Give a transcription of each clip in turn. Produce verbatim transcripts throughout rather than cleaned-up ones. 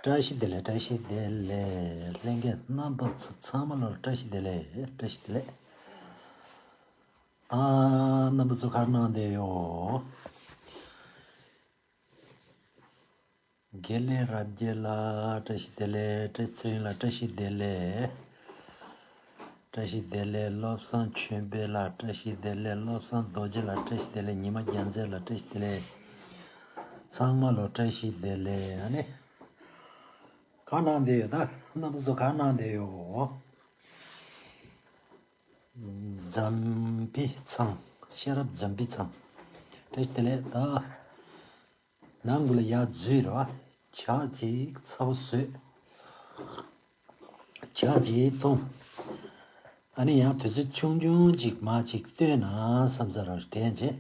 བཀྲ་ཤིས་བདེ་ལེགས། བཀྲ་ཤིས་བདེ་ལེགས། ལྷན་རྒྱས་རྣམ་པ་ཚོ་ཚང་མ་ལ་བཀྲ་ཤིས་བདེ་ལེགས། བཀྲ་ཤིས་བདེ་ལེགས། ཨ། རྣམ་པ་ཚོ་ག་རེ་གནང་བསྡད་ཡོད། དགེ་ལེགས་རབ་རྒྱས་ལགས་བཀྲ་ཤིས་བདེ་ལེགས། བཀྲ་ཤིས་ཚེ་རིང་ལགས་བཀྲ་ཤིས་བདེ་ལེགས། བཀྲ་ཤིས་བདེ་ལེགས། བློ་བཟང་ཆོས་འཕེལ་ལགས་བཀྲ་ཤིས་བདེ་ལེགས། བློ་བཟང་རྡོ་རྗེ་ལགས་བཀྲ་ཤིས་བདེ་ལེགས། ཉི་མ་རྒྱལ་མཚན་ལགས་བཀྲ་ཤིས་བདེ་ལེགས། ཚང་མ་ལ་བཀྲ་ཤིས་བདེ་ལེགས། ཨ་ནི། ག་གནང་བསྡད་ཡོད་ད། རྣམ་པ་ཚོ་ག་གནང་བསྡད་ཡོད། འཛམ་བི་ཚང་། ཤེས་རབ་འཛམ་བི་ཚང་། བཀྲ་ཤིས་བདེ་ལེགས་ད། ནང་གུ་ལ་ཡར་འཛུལ་རོ། ཇ་ཅིག་ཚ་པོ་བཟོས། ཇ་ཅིག་འཐུང་། ཨ་ནི་ཡང་དུས་ཚོད་ཆུང་ཆུང་ཅིག་མ་ཅིག་བཏོན་ན་བསམ་ས་རོ་དྲན་བྱས།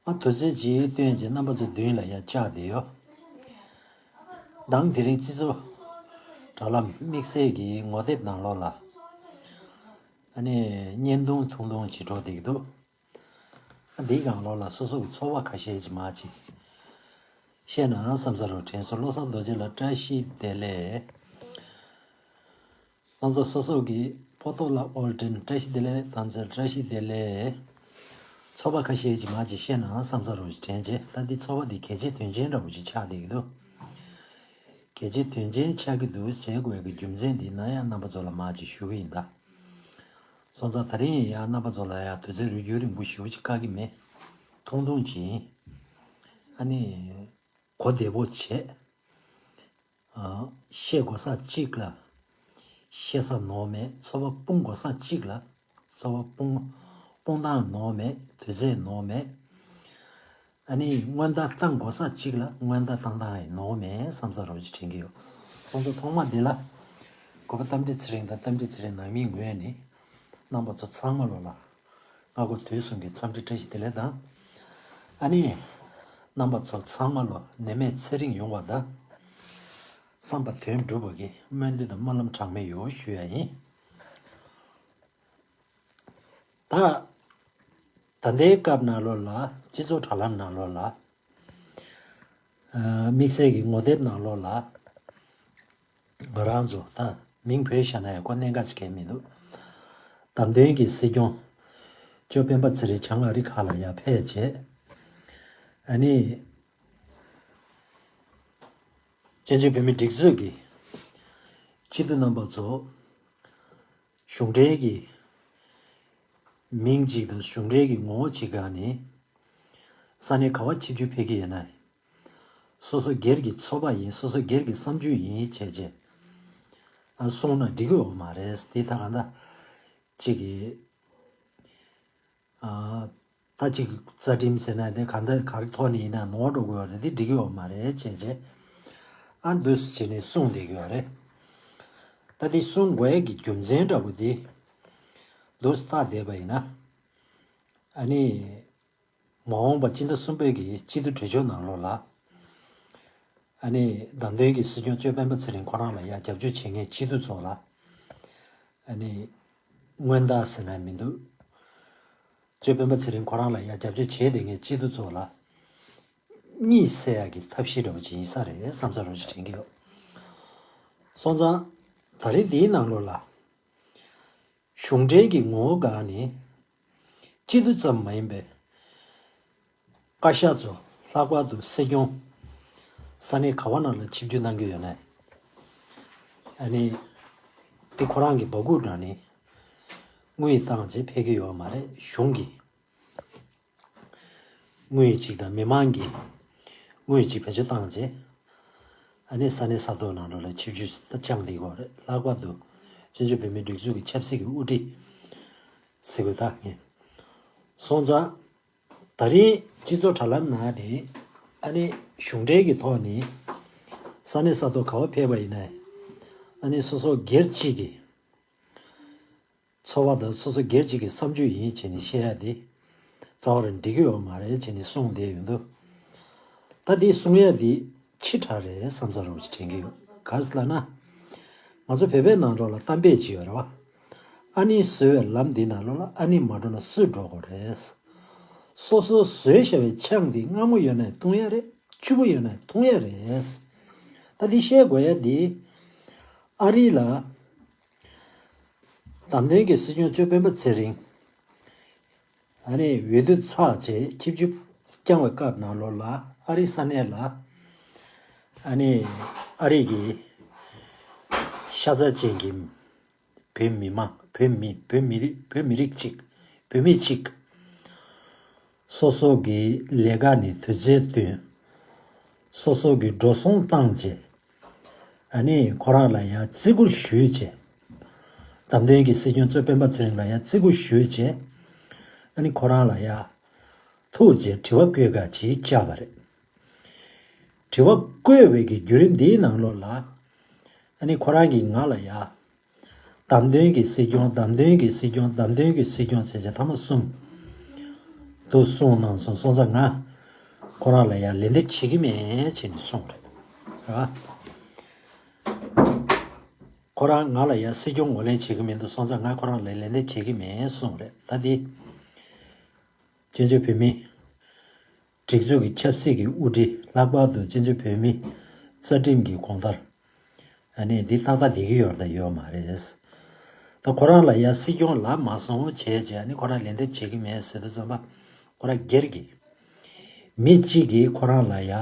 ཨ་དུས་ཚོད་ཅིག་བཏོན་བྱས་རྣམ་པ་ཚོ་མདུན་ལ་ཡར་བཅར་བསྡད་ཡོད། མདང་དེ་རིང་སྤྱི་ཚོགས་དྲ་ལམ་དམིགས་བསལ་གྱི་ངོ་དེབ་ནང་ལོགས་ལ། ཨ་ནི་བརྙན་ཐུང་ཐུང་ཐུང་ཅིག་འགྲོ་བསྡད་ཀྱི་འདུག། ཨ་འདིའི་སྒང་ལོགས་ལ་སོ་སོ་གི་ཚོར་བ་ཁ་ཤས་ཅིག་མ་ཅིག་བཤད་ན་བསམ་ས་རོ་དྲན་སོང་། བློ་བཟང་རྡོ་རྗེ་ལགས་བཀྲ་ཤིས་བདེ་ལེགས། ང་ཚོ་སོ་སོ་གི་པོ་ཏོ་ལགས་ཨོལ་ཏྲིན་བཀྲ་ཤིས་བདེ་ལེགས། དམ་ཚལ་བཀྲ་ཤིས་བདེ་ལེགས། ཚོར་བ་ཁ་ཤས་ཅིག་མ་ཅིག་བཤད་ན་བསམ་ས་རོ་ཅིག་དྲན་བྱས། ད་འདི་ཚོར་བ་འདི་གལ་ཆེ་དོན་ཆེན་འདྲ་བོ་ཅིག་ཆགས་བསྡད་ཀྱི་འདུག། གལ་ཆེ་དོན་ཆེན་ཆགས་ཀྱི་འདུག་ཟེར་དགོས་ཀྱི་རྒྱུ་མཚན་འདི་ནམ་ཡང་རྣམ་པ་ཚོ་ལ་མ་ཅིག་ཞུ་གི་ཡིན་ད། སོང་ཙང་ད་རིང་ཡང་རྣམ་པ་ཚོ་ལ་ཡང་དུས་ཚོད་རྒྱུན་རིང་པོ་ཞེ་པོ་ཅིག་བཀག་གི་མེད། ཐུང་ཐུང་ཅིག་ཡིན། ཨ་ནི། གོ་བདེ་པོ་བྱེད། ཨ། བཤད་དགོས་ས་གཅིག་ལ་བཤད་ས་ནོར་མེད། ཚོར་བ་སྤུངས་དགོས་ས་གཅིག་ལ་ཚོར་བ་སྤུངས། སྤུངས་སྟངས་ནོར་མེད། དུས་ཚོད་ནོར་མེད། ཨ་ནི་སྔོན་བརྡ་བཏང་དགོས་ས་གཅིག་ལ་སྔོན་བརྡ་བཏང་སྟངས་ཡང་ནོར་མེད་བསམ་ས་རོ་ཅིག་དྲན་གྱི་ཡོད། ཁོང་ཚོ་ཐོག་མ་འདི་ལ་གུས་པ་རྟ་མགྲིན་ཚེ་རིང་དང་རྟ་མགྲིན་ཚེ་རིང་ནང་མིའི་ངོས་ནས་རྣམ་པ་ཚོ་ཚང་མ་ལོ་ལ་སྔ་དགོང་དུས་གསུམ་གྱི་འཚམས་འདྲི་བཀྲ་ཤིས་བདེ་ལེགས་དང་། ཨ་ནི། རྣམ་པ་ཚོ་ཚང་མ་ལོ་ནད་མེད་ཚེ་རིང་ཡོང་བ་དང་། བསམ་པ་དོན་འགྲུབ་པ་གི་སྨོན་འདུན་དང་སྨོན་ལམ་གྲངས་མེད་ཡོད་ཞུ་ཡ་ཡིན། ད། ད་ལྟའི་སྐབས་ནང་ལོགས་ལ་སྤྱི་ཚོགས་དྲ་ལམ་ནང་ལོགས་ལ། ཨ། དམིགས་བསལ་གྱི་ངོ་དེབ་ནང་ལོགས་ལ། ང་རང་ཚོ་ད་མིང་བོས་བཞག་ན་ཡང་ཁོ་གནད་འགག་ཅིག་གང་ཡང་མི་འདུག། བདམས་ཐོན་གྱི་སྲིད་སྐྱོང་ཅོ་སྤེན་པ་ཚེ་རིང་བྱང་ཨ་རི་ཁ་ལ་ཡར་ཕེབས་བྱས། ཨ་ནི། བཙན་བྱོལ་བོད་མིའི་སྒྲིག་འཛུགས་ཀྱི་སྤྱི་འཐུས་རྣམ་པ་ཚོ། གཞུང་འབྲེལ་གྱི་མིང་གཅིག་དང་གཞུང་འབྲེལ་གྱི་ངོ་བོ་གཅིག་སྒང་ནས་ས་གནས་ག་བ་ཆིབས་བསྒྱུར་ཕེབས་ཀྱི་ཡོད་ན། སོ་སོ་སྒེར་གྱི་ཚོགས་པ་ཡིན། སོ་སོ་སྒེར་གྱི་བསམ་ཚུལ་ཡིན་བྱས་བྱས། ཨ། གསུངས་ན་འགྲིག་གི་ཡོད་མ་རེད། དེ་ད་གང་ལྟར་གཅིག་གི། ཨ། ད་གཅིག་རྩ་ཁྲིམས་ཟེར་ན་དེ་གང་ལྟར་ག་རེ་ཐོག་ནས་ཡིན་ན་ནོར་འགྲོ་གི་ཡོད་རེད། དེ་འགྲིག་གི་ཡོད་མ་རེད་བྱས་བྱས། ཨ། འདུག་སེ་བྱས་ནས་གསུངས་བསྡད་ཀྱི་ཡོད་རེད། ད་དེ་གསུང་དགོས་ཡས་ཀྱི་རྒྱུ་མཚན་འདྲ་པོ་དེ་འདུག་སེ་བལྟས་བསྡད་པ་ཡིན་ན། ཨ་ནི། མ་འོངས་པ་སྤྱི་ཟླ་གསུམ་པའི་གི་སྤྱི་འཐུས་གྲོས་ཆོད་ནང་ལོགས་ལ། ཨ་ནི་བདམས་ཐོན་གྱི་སྲིད་སྐྱོང་ཅོ་སྤེན་པ་ཚེ་རིང་ཁོ་རང་ལ་ཡར་རྒྱབ་སྐྱོར་བྱེད་མཁན་སྤྱི་འཐུས་ཚོ་ལ། ཨ་ནི་སྔོན་བརྡ་ཟེར་ན་མི་འདུག། ཅོ་སྤེན་པ་ཚེ་རིང་ཁོ་རང་ལ་ཡར་རྒྱབ་སྐྱོར་བྱེད་བསྡད་མཁན་སྤྱི་འཐུས་ཚོ་ལ་གཉིད་སད་ཡག་གི་ཐབས་ཤེས་འདྲ་པོ་ཅིག་ཡིན་ས་རེད་བསམ་ས་རོ་ཅིག་དྲན་གྱི་ཡོད། སོང་ཙང་ད་རེས་འདིའི་ནང་ལོགས་ལ། གཞུང་འབྲེལ་གྱི་ངོ་བོ་སྒང་ནས་སྤྱི་འཐུས་ཙམ་མ་ཡིན་པའི་བཀའ་ཤག་ཚོ་ལྷག་པར་དུ་སྲིད་སྐྱོང་ས་གནས་ག་བ་ནང་ལ་ཆིབས་བསྒྱུར་གནང་གི་ཡོད་ན། ཨ་ནི་དེ་ཁོ་རང་གི་སྦ་ཁུག་ནང་ནས་དངུལ་བཏང་བྱས་ཕེབས་ཀྱི་ཡོད་མ་རེད། གཞུང་གི་དངུལ་ཅིག་དང་མི་མང་གི་དངུལ་ཅིག་བེད་སྤྱོད་བཏང་བྱས། ཨ་ནི་ས་གནས་ས་ཐོག་ནང་ལོགས་ལ་ཆིབས་བསྒྱུར་བཅངས་བསྡད་ཀྱི་ཡོད་རེད། ལྷག་པར་དུ་བཙན་བྱོལ་བོད་མིའི་སྒྲིག་འཛུགས་ཀྱི་ཆབ་སྲིད་ཀྱི་དབུ་ཁྲིད་ཟེར་དགོས་ད་ངས། སོང་ཙང་ད་རེས་སྤྱི་ཚོགས་དྲ་ལམ་ནང་ནས་ཨ་ནི་གཞུང་འབྲེལ་གྱི་ཐོག་ནས་ས་གནས་ས་ཐོག་ག་བ་ཕེབས་པ་ཡིན་ན། ཨ་ནི་སོ་སོ་སྒེར་གཅིག་གི་ཚོར་བ་དང་སོ་སོ་སྒེར་གཅིག་གི་བསམ་ཚུལ་ཡིན་བྱས་ནས་བཤད་ཡ་དེ་རྩ་བ་རང་འགྲིག་གི་ཡོད་མ་རེད་བྱས་ནས་གསུངས་བསྡད་ཡོད་འདུག། ད་དེ་གསུང་ཡ་དེ་ཕྱི་དྲགས་རེད་བསམ་ས་རོ་ཅིག་དྲན་གྱི་ཡོད། ག་རེ་ཟེར་ལབ་ན། ང་ཚོ་བོད་པའི་ནང་ལོགས་ལ་གཏམ་དཔེ་ཅིག་ཡོད་རེད་བ། ཨ་ནི་བཟོས་པའི་ལམ་འདི་ནང་ལོགས་ལ་ཨ་ནི་མ་འགྲོ་ན་སུས་འགྲོ་དགོས་རེད། སོ་སོ་བཟོས་བཞག་པའི་ཆང་འདི་མངར་མོ་ཡོད་ན་བཏུང་ཡ་རེད། སྐྱུར་པོ་ཡོད་ན་འཐུང་ཡ་རེད། ད་འདི་བཤད་དགོས་ཡ་འདི། ཨ་རི་ལ་བདམས་ཐོན་གྱི་སྲིད་སྐྱོང་གཙོས་སྤེན་པ་ཚེ་རིང་། ཨ་ནི་འོས་བསྡུ་ཚར་རྗེས་ཆིབས་བསྒྱུར་བསྐྱངས་པའི་སྐབས་ནང་ལོགས་ལ་ཨ་རི་ས་གནས་ལ། ཨ་ནི་ཨ་རི་གི་ཤ་ཚ་ཅན་གྱི་བོད་མི་མང་བོད་མི་བོད་མི་རིགས་བོད་མི་རིགས་གཅིག་བོད་མི་གཅིག་སོ་སོ་གི་ལས་ཀ་ནས་དུས་ཚོད་བཏོན། སོ་སོ་གི་འགྲོ་སོང་བཏང་རྗེས། ཨ་ནི་ཁོ་རང་ལ་ཡ་བརྩི་བཀུར་ཞུས་རྗེས། བདམས་ཐོན་གྱི་སྲིད་སྐྱོང་གཙོས་སྤེན་པ་ཚེ་རིང་ལ་ཡ་བརྩི་བཀུར་ཞུས་རྗེས། ཨ་ནི་ཁོ་རང་ལ་ཡ་ཐུགས་རྗེ་དྲི་བ་བཀོད་ག་ཅིག་བཅར་བ་རེད། དྲི་བ་བཀོད་པའི་གི་བརྒྱུད་རིམ་འདིའི་ནང་ལོགས་ལ། ཨ་ནི་ཁོ་རང་གིས་ང་ལ་ཡ། བདམས་ཐོན་གྱི་སྲིད་སྐྱོང་བདམས་ཐོན་གྱི་སྲིད་སྐྱོང་བདམས་ཐོན་གྱི་སྲིད་སྐྱོང་ཟེར་བྱས་ཐ་མ་གསུམ་དུ་གསུངས་གནང་སོང་སོང་ཙང་ང་ཁོ་རང་ལ་ཡ་ལན་འདེབས་བྱེད་ཀྱི་མེད་ཅེས་ནས་གསུངས་རེད། ར། ཁོ་རང་ང་ལ་ཡ་སྲིད་སྐྱོང་ངོས་ལེན་བྱེད་ཀྱི་མི་འདུག་སོང་ཙང་ང་ཁོ་རང་ལ་ལན་འདེབས་བྱེད་ཀྱི་མེད་གསུངས་རེད། ད་འདི་བཙན་བྱོལ་བོད་མི་སྒྲིག་འཛུགས་ཀྱི་ཆབ་སྲིད་ཀྱི་དབུ་ཁྲིད་ལྷག་པར་དུ་བཙན་བྱོལ་བོད་མི་རྩ་ཁྲིམས་ཀྱི་གོང་ལྟར། ཨ་ནི་འདི་ཏག་ཏག་བསྡད་ཀྱི་ཡོད་རེད་དང་ཡོད་མ་རེད། ད་ཁོ་རང་ལ་ཡ་སྲིད་སྐྱོང་ལབ་མ་སོང་བྱས་རྗེས་ཨ་ནི་ཁོ་རང་ལན་འདེབས་བྱེད་ཀྱི་མེད་ཟེར་དུས་ཙམ་པ་ཁོ་རང་སྒེར་གྱི་མི་གཅིག་གིས་ཁོ་རང་ལ་ཡ་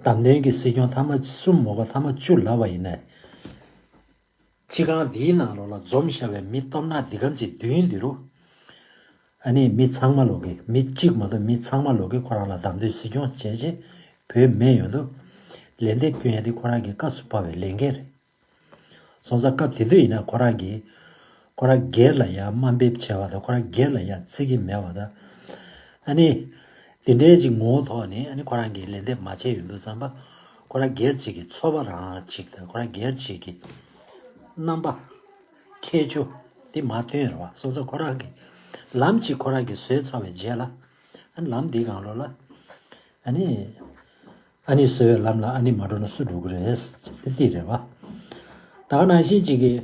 བདམས་ཐོན་གྱི་སྲིད་སྐྱོང་ཐ་མ་གསུམ་མ་གཏོགས་ཐ་མ་བཅུ་ལབ་པ་ཡིན་ན། སྤྱི་ཁང་འདིའི་ནང་ལོགས་ལ་འཛོམས་བཞག་པའི་མི་སྟོབས་ན་འདི་གམ་གྱི་མདུན་འདི་རུ། ཨ་ནི་མི་ཚང་མ་ལོག་གི་མི་གཅིག་མ་གཏོགས་མི་ཚང་མ་ལོག་གི་ཁོ་རང་ལ་བདམས་ཐོན་སྲིད་སྐྱོང་བྱས་རྗེས་བོད་མི་ཡོངས་དུ་ལན་འདེབས་སྐྱོན་ཡ་དེ་ཁོ་རང་གི་སྐབས་སུ་བབས་པའི་ལས་འགན་རེད། སོང་ཙང་སྐབས་དེ་དུས་ཡིན་ན་ཁོ་རང་གིས་ཁོ་རང་སྒེར་ལ་ཡ་དམའ་འབེབས་བྱས་པ་དང་ཁོ་རང་སྒེར་ལ་ཡ་བརྩི་གི་མེད་པ་དང་། ཨ་ནི་དེ་འདྲའི་ཅིག་ངོ་བོ་ཐོག་ནས་ཨ་ནི་ཁོ་རང་གིས་ལན་འདེབས་མ་བྱས་ཡོང་དུས་ཙམ་པ་ཁོ་རང་སྒེར་གཅིག་གི་ཚོར་བ་རང་གཅིག་དང་ཁོ་རང་སྒེར་གཅིག་གི་རྣམ་པ། ཁྱད་ཆོས་དེ་མ་སྟོན་རེད་བ། སོང་ཙང་ཁོ་རང་གིས་ལམ་གཅིག་ཁོ་རང་གིས་བཟོས་ཚར་བའི་རྗེས་ལ་ཨ་ནི་ལམ་འདིའི་སྒང་ལོགས་ལ་ཨ་ནི་ཨ་ནི་བཟོས་པའི་ལམ་ལ་ཨ་ནི་མ་འགྲོ་ན་སུ་འགྲོ་གི་རེད་དེ་འདི་རེད་བ། ད་ག་ནང་བཞིན་གཅིག་གིས་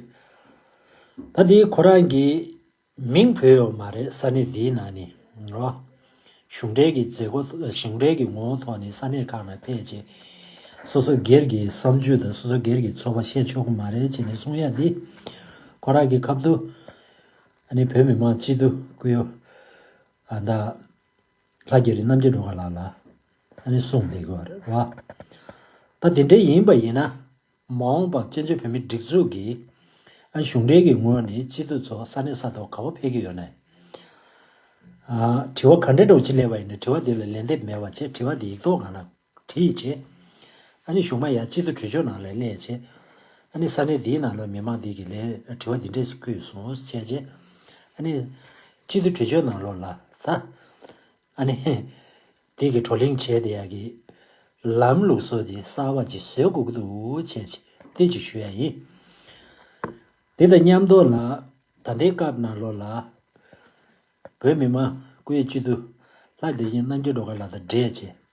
ད་འདི་ཁོ་རང་གིས་མིང་བོས་ཡོད་མ་རེད་ས་གནས་འདིའི་ནང་ནས་རོ། གཞུང་འབྲེལ་གྱི་མཛད་སྒོ་གཞུང་འབྲེལ་གྱི་ངོ་བོ་ཐོག་ནས་ས་གནས་ཁག་ནང་ཕེབས་རྗེས་སོ་སོ་སྒེར་གྱི་བསམ་ཚུལ་དང་སོ་སོ་སྒེར་གྱི་ཚོར་བ་བཤད་ཆོག་གི་མ་རེད་ཅེས་ནས་གསུང་ཡ་འདི་ཁོ་རང་གི་ཁ་ཐུག་ཨ་ནི་བོད་མི་མང་སྤྱི་འཐུས་སྐུ་ཡོད་ཨ་ད་ལྷ་རྒྱ་རི་རྣམ་རྒྱལ་སྒྲོལ་དཀར་ལགས་ལ་ཨ་ནི་གསུངས་བསྡད་དགོས་པ་རེད་བ། ད་དེ་འདྲ་ཡིན་པ་ཡིན་ན། མ་འོངས་པར་བཙན་བྱོལ་བོད་མིའི་སྒྲིག་འཛུགས་ཀྱིས་ཨ་གཞུང་འབྲེལ་གྱི་ངོས་ནས་སྤྱི་འཐུས་ཚོ་ས་གནས་ས་ཐོག་ག་པར་ཕེབས་ཀྱི་ཡོད་ན། ཨ་དྲི་བ་ག་འདྲ་འདྲ་བོ་ཅིག་སླེབས་པ་ཡིན་ན་དྲི་བ་དེ་ལ་ལན་འདེབས་མེད་པ་བྱས་དྲི་བ་དེ་ཡིག་ཐོག་སྒང་ལ་བྲིས་བྱས། ཨ་ནི་གཞུག་མ་ཡང་སྤྱི་འཐུས་གྲོས་ཆོད་ནང་ལ་སླེབས་བྱས། ཨ་ནི་ས་གནས་འདིའི་ནང་ལ་མི་མང་འདི་གིས་ལན་དྲི་བ་འདི་འདྲས་བཀོད་སོང་བྱས་བྱས། ཨ་ནི་སྤྱི་འཐུས་གྲོས་ཆོད་ནང་ལོགས་ལ་ད། ཨ་ནི། དེ་གི་བགྲོ་གླེང་བྱས་བསྡད་ཡག་གི་ལམ་ལུགས་སྲོལ་དེ་གསར་པ་ཅིག་བཟོ་དགོས་ཀྱི་འདུག་བྱས་ཅིག་དེ་ཅིག་ཞུ་ཡ་ཡིན། དེ་དང་མཉམ་དུ་ལ་ད་ལྟའི་སྐབས་ནང་ལོགས་ལ་བོད་མི་མང་སྐུ་ཡོད་སྤྱི་འཐུས་ལྷ་བདེ་ཆེན་རྣམ་རྒྱལ་སྒྲོལ་དཀར་ལགས་དང་འབྲེལ་བྱས།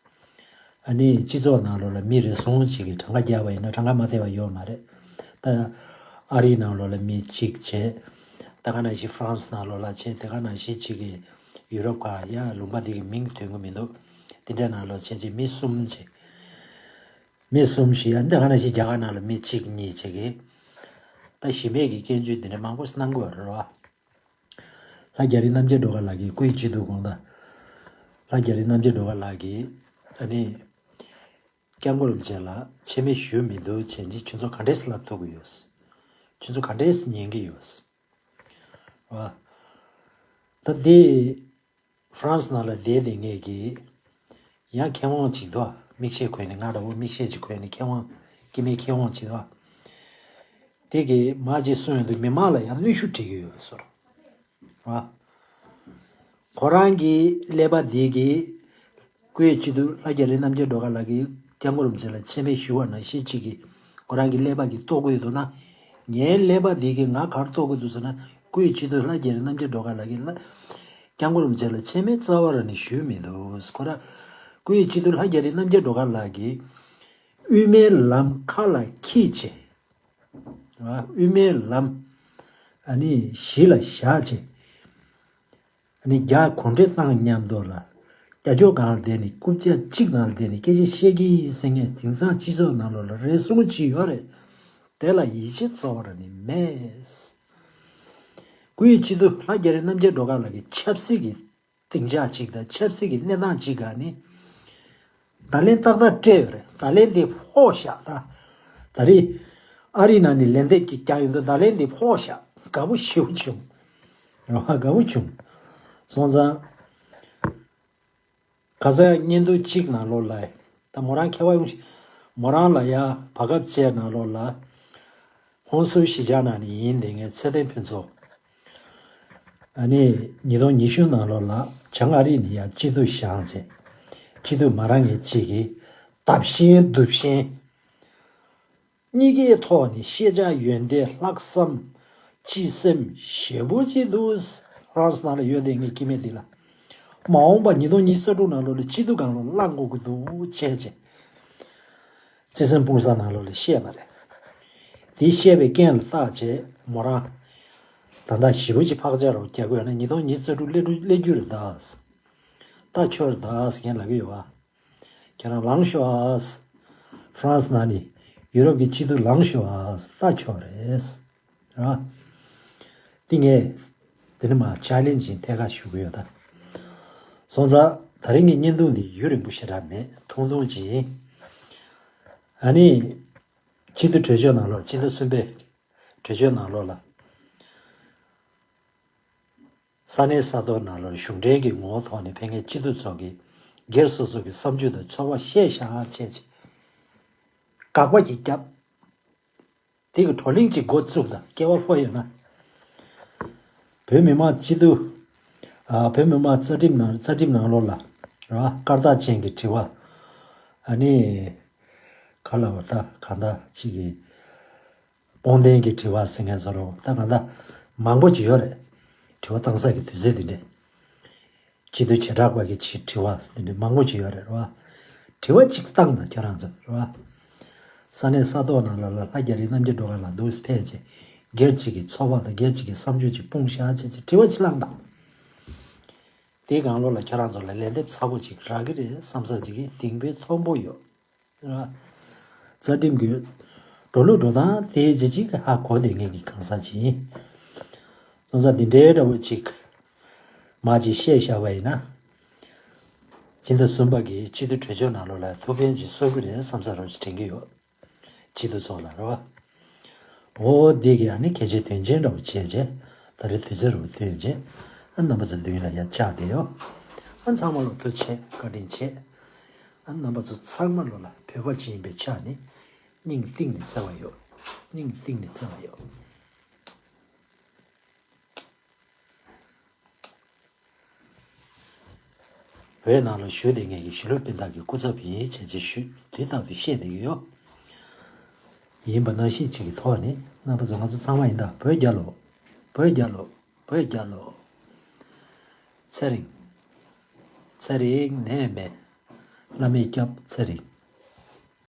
ཨ་ནི་སྤྱི་ཚོགས་ནང་ལོགས་ལ་མི་རེ་ཟུང་ཅིག་གིས་གྲངས་ཀ་བརྒྱབ་པ་ཡིན་ན་གྲངས་ཀ་མ་བལྟས་པ་ཡོད་མ་རེད། ད་ཨ་རིའི་ནང་ལོགས་ལ་མི་གཅིག་བྱས། ད་ག་ནང་བཞིན་ཧྥ་རན་སི་ནང་ལོགས་ལ་བྱས་དེ་ག་ནང་བཞིན་ཅིག་གིས་ཡུ་རོབ་ཁག་ཡ་ལུང་པ་དེ་གི་མིང་ཐོན་གི་མི་འདུག་དེ་འདྲའི་ནང་ལོགས་བྱས་བྱས་མི་གསུམ་བྱས། མི་གསུམ་ཞིག་ཡ་འདི་ག་ནང་བཞིན་རྒྱ་གར་ནང་ལ་མི་གཅིག་གཉིས་བྱས་གི། ད་གཞི་མེད་ཀྱི་སྐྱོན་བརྗོད་འདི་འདྲ་མང་པོ་གནང་གི་ཡོད་རེད་བ། ལྷ་རྒྱ་རི་རྣམ་རྒྱལ་སྒྲོལ་དཀར་ལགས་ཀྱིས་སྐུའི་སྤྱི་འཐུས་དགོངས་དག་ལྷ་རྒྱ་རི་རྣམ་རྒྱལ་སྒྲོལ་དཀར་ལགས་ཀྱིས་ཨ་ནི། སྐྱབས་མགོན་རིན་པོ་ཆེ་ལ་མཆན་མེད་ཞུས་མི་འདུག་བྱས་ནས་ཁྱོད་ཚོ་ག་འདྲས་ལབ་ཐུབ་ཀྱི་ཡོད། ཁྱོད་ཚོ་ག་འདྲས་ཉན་གྱི་ཡོད། ཨ། ད་དེ་ཧྥ་རན་སི་ནང་ལ་བསྡད་དེ་ངས་ཀྱི་ཡང་མཁས་དབང་ཅིག་འདུག་མིག་ཤེལ་གོན་ནས་ང་འདྲ་བོ་མིག་ཤེལ་ཅིག་གོན་ནས་མཁས་དབང་སྐྱེ་དམན་མཁས་དབང་ཅིག་འདུག་དེ་གིས་མ་ཅིག་གསུངས་ཡོང་དུས་མི་མང་ལ་ཡང་གནོན་ཤུགས་སྤྲད་ཀྱི་ཡོད་པའི་བཟོ་འདྲ། ཨ། ཁོ་རང་གི་ཀླད་པ་འདི་གིས་སྐུའི་སྤྱི་འཐུས་ལྷ་རྒྱ་རི་རྣམ་རྒྱལ་སྒྲོལ་དཀར་ལགས་ཀྱིས་སྐྱབས་མགོན་རིན་པོ་ཆེ་ལ་མཆན་མེད་ཞུ་བ་ནང་བཞིན་གཅིག་གིས་ཁོ་རང་གི་ཀླད་པ་གིས་རྟོགས་ཀྱི་ཡོད་འདུག་ན། ངའི་ཀླད་པ་འདི་གིས་ང་ག་རེ་རྟོགས་ཀྱི་འདུག་ཟེར་ན་སྐུའི་སྤྱི་འཐུས་ལྷ་རྒྱ་རི་རྣམ་རྒྱལ་སྒྲོལ་དཀར་ལགས་ཀྱིས་ལ་སྐྱབས་མགོན་རིན་པོ་ཆེ་ལ་མཆན་མེད་རྩ་བ་རང་ནས་ཞུས་མི་འདུག་ཁོ་རང་སྐུའི་སྤྱི་འཐུས་ལྷ་རྒྱ་རི་རྣམ་རྒྱལ་སྒྲོལ་དཀར་ལགས་ཀྱིས་དབུ་མའི་ལམ་ཁ་ལ་འཁྱེར་བྱས། དབུ་མའི་ལམ་ཨ་ནི་གཞི་ལ་བཞག་བྱས། ཨ་ནི་རྒྱ་གུང་ཁྲན་ཏང་མཉམ་དུ་ལ་ རྒྱ་ཕྱོགས་སྒང་ལ་བསྡད་ནས་རྐུབ་བཀྱག་གཅིག་ནང་ལ་བསྡད་ནས་སྐད་ཆ་བཤད་ཀྱི་ཡིན་ཟེར་མཁན་དེང་སང་སྤྱི་ཚོགས་ནང་ལོགས་ལ་རེ་ཟུང་ཅིག་ཡོད་རེད། དེ་ལ་ཡིད་ཆེས་གཙོ་བོ་ར་ནི་མེད། སྐུའི་སྤྱི་འཐུས་ལྷ་རྒྱ་རི་རྣམ་རྒྱལ་སྒྲོལ་དཀར་ལགས་ཀྱི་ཆབ་སྲིད་ཀྱི་སྡིངས་ཆ་གཅིག་དང་ཆབ་སྲིད་ཀྱི་གནས་སྟངས་གཅིག་སྒང་ནས་བརྡ་ལན་ཏག་ཏག་སྤྲད་ཡོད་རེད། བརྡ་ལན་འདི་ཕོག་ཤག་ད་ད་རེས་ཨ་རི་ནང་ནས་ལན་འདེབས་ཀྱི་རྒྱག་ཡོང་དུས་བརྡ་ལན་འདི་ཕོག་ཤག་དགའ་པོ་ཞེ་པོ་བྱུང་། རེད་བ། དགའ་པོ་བྱུང་། སོང་ཙང་ཁ་སང་བརྙན་ཐུང་གཅིག་ནང་ལོགས་ལ་ད་མོ་རང་མཁས་པ་ཡོང་ཤག་མོ་རང་ལ་ཡ་བར་སྐབས་བཅས་ནང་ལོགས་ལ་ཧོན་སུར་གཞིས་ཆགས་ནང་ནས་ཡིན་བསྡད་མཁན་ཚེ་བརྟན་ཕུན་ཚོགས། ཨ་ནི་ཉིས་སྟོང་ཉི་ཤུ་ནང་ལོགས་ལ་བྱང་ཨ་རི་ནས་ཡང་སྤྱི་འཐུས་བཞེངས་བྱས། སྤྱི་འཐུས་མ་རང་ངེས་གཅིག་གིས་བརྡབ་ཤིང་རྡུབ་ཤིང་གཉིས་ཀའི་ཐོག་ནས་ཤེས་བྱ་ཡོན་ཏན་ལྷག་བསམ་སྤྱི་སེམས་ཞེ་པོ་ཅིག་འདུག་ཧྥ་རན་སི་ནང་ལ་ཡོད་བསྡད་མཁན་སྐྱེ་དམན་འདི་ལ། མ་འོངས་པ་ཉིས་སྟོང་ཉི་ཤུ་རྩ་དྲུག་ནང་ལོགས་ལ་སྤྱི་འཐུས་སྒང་ལ་ལངས་དགོས་ཀྱི་འདུག་བྱས་བྱས། བརྩེ་སེམས་སྤུངས་ས་ནང་ལོགས་ལ་བཤད་པ་རེད། དེ་བཤད་པའི་རྐྱེན་ལ་བརྟག་བྱས་མོ་རང་ད་ལྟ་ཞེ་པོ་ཅིག་བག་ཆགས་རོགས་རྒྱག་དགོས་ན་ཉིས་སྟོང་ཉི་ཤུ་རྩ་དྲུག་སླེབས་རྒྱུ་རེད་ད། ད་ཆོག་རེད་ད་ཟེར་མཁན་ལབ་ཀྱི་ཡོད་བ། ཁྱེད་རང་ལངས་ཤོག་ཨ། ཧྥ་རན་སི་ནང་ནས་ཡུ་རོབ་ཀྱི་སྤྱི་འཐུས་ལངས་ཤོག་ཨ། ད་ཆོག་རེད། ར། འདི་ངས་དེ་ནི་མ་ཆ་ལེན་ཇིང་ཐད་ཀར་ཞུ་གི་ཡོད་ད། སོང་ཙང་ད་རིང་གི་བརྙན་ཐུང་འདི་ཡུན་རིང་པོ་ཞེ་དྲག་མེད། ཐུང་ཐུང་ཅིག་ཡིན། ཨ་ནི། སྤྱི་འཐུས་གྲོས་ཆོད་ནང་ལོགས་སྤྱི་ཟླ་གསུམ་པའི་གྲོས་ཆོད་ནང་ལོགས་ལ། ས་གནས་ས་ཐོག་ནང་ལོགས་གཞུང་འབྲེལ་གྱི་ངོ་བོ་ཐོག་ནས་ཕེབས་མཁན་སྤྱི་འཐུས་ཚོ་གིས་སྒེར་སོ་སོ་གི་བསམ་ཚུལ་དང་ཚོར་བ་བཤད་བཞག་བྱས་རྗེས། དགག་པ་ཅིག་བརྒྱབ། དེ་གི་བགྲོ་གླེང་ཅིག་འགོ་བཙུགས་དང་སྐལ་བ་ཕོག་ཡོད་ན། བོད་མི་མང་སྤྱི་འཐུས། ཨ། བོད་མི་མང་རྩ་ཁྲིམས་ནང་རྩ་ཁྲིམས་ནང་ལོགས་ལ། ར། སྐར་རྟགས་ཅན་གྱི་དྲི་བ། ཨ་ནི། ག་ལ་བ་ད་གང་ལྟར་ཅིག་གི་སྤོང་ལྡན་གྱི་དྲི་བ་ཟེར་མཁན་བཟོ་འདྲ་ད་གང་ལྟར་མང་པོ་ཅིག་ཡོད་རེད། དྲི་བ་བཏང་ས་གི་དུས་ཚོད་འདི་འདྲས། སྤྱི་འཐུས་བྱེ་བྲག་པ་གི་ཆེད་དྲི་བ་འདི་འདྲས་མང་པོ་ཅིག་ཡོད་རེད་ར། དྲི་བ་གཅིག་བཏང་ན་ཁྱོད་རང་ཚོ་ར། ས་གནས་ས་ཐོག་ནང་ལ་ལ་ལྷ་རྒྱ་རི་རྣམ་རྒྱལ་སྒྲོལ་དཀར་ལགས་འདུག་ཕེབས་རྗེས་སྒེར་གཅིག་གི་ཚོར་བ་དང་སྒེར་གཅིག་གི་བསམ་ཚུལ་ཅིག་སྤུངས་བཞག་བྱས་རྗེས་དྲི་བ་ཅིག་བླངས་དང་། དེའི་སྒང་ལོགས་ལ་ཁྱོད་རང་ཚོ་ལ་ལན་འདེབས་ཚ་པོ་ཅིག་རག་གི་རེད་བསམ་ས་ཅིག་གི་གདེང་འཕེན་མཐོན་པོ་ཡོད། ར། རྩ་ཁྲིམས་ཀྱི་འགྲོ་ལུགས་འགྲོ་སྟངས་དེའི་རྗེས་གཅིག་གི་ཧ་གོ་བསྡད་མཁན་གྱི་གང་ཟག་ཅིག་ཡིན། སོང་ཙང་འདི་འདྲའི་འདྲ་བོ་ཅིག་མ་ཅིག་བཤད་བཞག་པ་ཡིན་ན། སྤྱི་ཟླ་གསུམ་པ་གི་སྤྱི་འཐུས་གྲོས་ཆོད་ནང་ལོགས་ལ་ཐུགས་ཕན་ཅིག་གསོས་ཀྱི་རེད་བསམ་ས་རོགས་ཅིག་དྲན་གྱི་ཡོད། སྤྱི་འཐུས་ཚོ་ལ་རེད་བ། འོ་འདི་གི་ཨ་ནི་གལ་ཆེ་དོན་ཆེན་འདྲ་བོ་བྱས་རྗེས་ད་རེས་དུས་ཚོད་རུ་བསྟུན་རྗེས་ཨ་རྣམ་པ་ཚོ་མདུན་ལ་ཡར་བཅར་བསྡད་ཡོད། ཨ་ཚང་མ་ལ་ཐུགས་རྗེ་ཆེ་བཀའ་དྲིན་ཆེ། ཨ་རྣམ་པ་ཚོ་ཚང་མ་ལོ་ལ་བོད་པ་ཅིག་ཡིན་པའི་ཆ་ནས་སྙིང་གཏིང་ནས་བརྩེ་བ་ཡོད། སྙིང་གཏིང་ནས་བརྩེ་བ་ཡོད། བོད་ནང་ལ་བཞུགས་བསྡད་མཁན་གྱི་གཞིས་ལུས་སྤུན་ཟླ་གི་སྐུ་ཚབ་ཡིན་བྱས་རྗེས་ཞུ་དུས་རྟག་ཏུ་བཤད་བསྡད་ཀྱི་ཡོད། ཡིན་པ་ནང་བཞིན་གཅིག་གི་ཐོག་ནས་རྣམ་པ་ཚོ་ང་ཚོ་ཚང་མ་ཡིན་ད་བོད་རྒྱལ་ལོ། བོད་རྒྱལ་ལོ། བོད་རྒྱལ་ལོ། ཚེ་རིང་། ཚེ་རིང་ནད་མེད། བླ་མས་སྐྱབས་ཚེ་རིང་།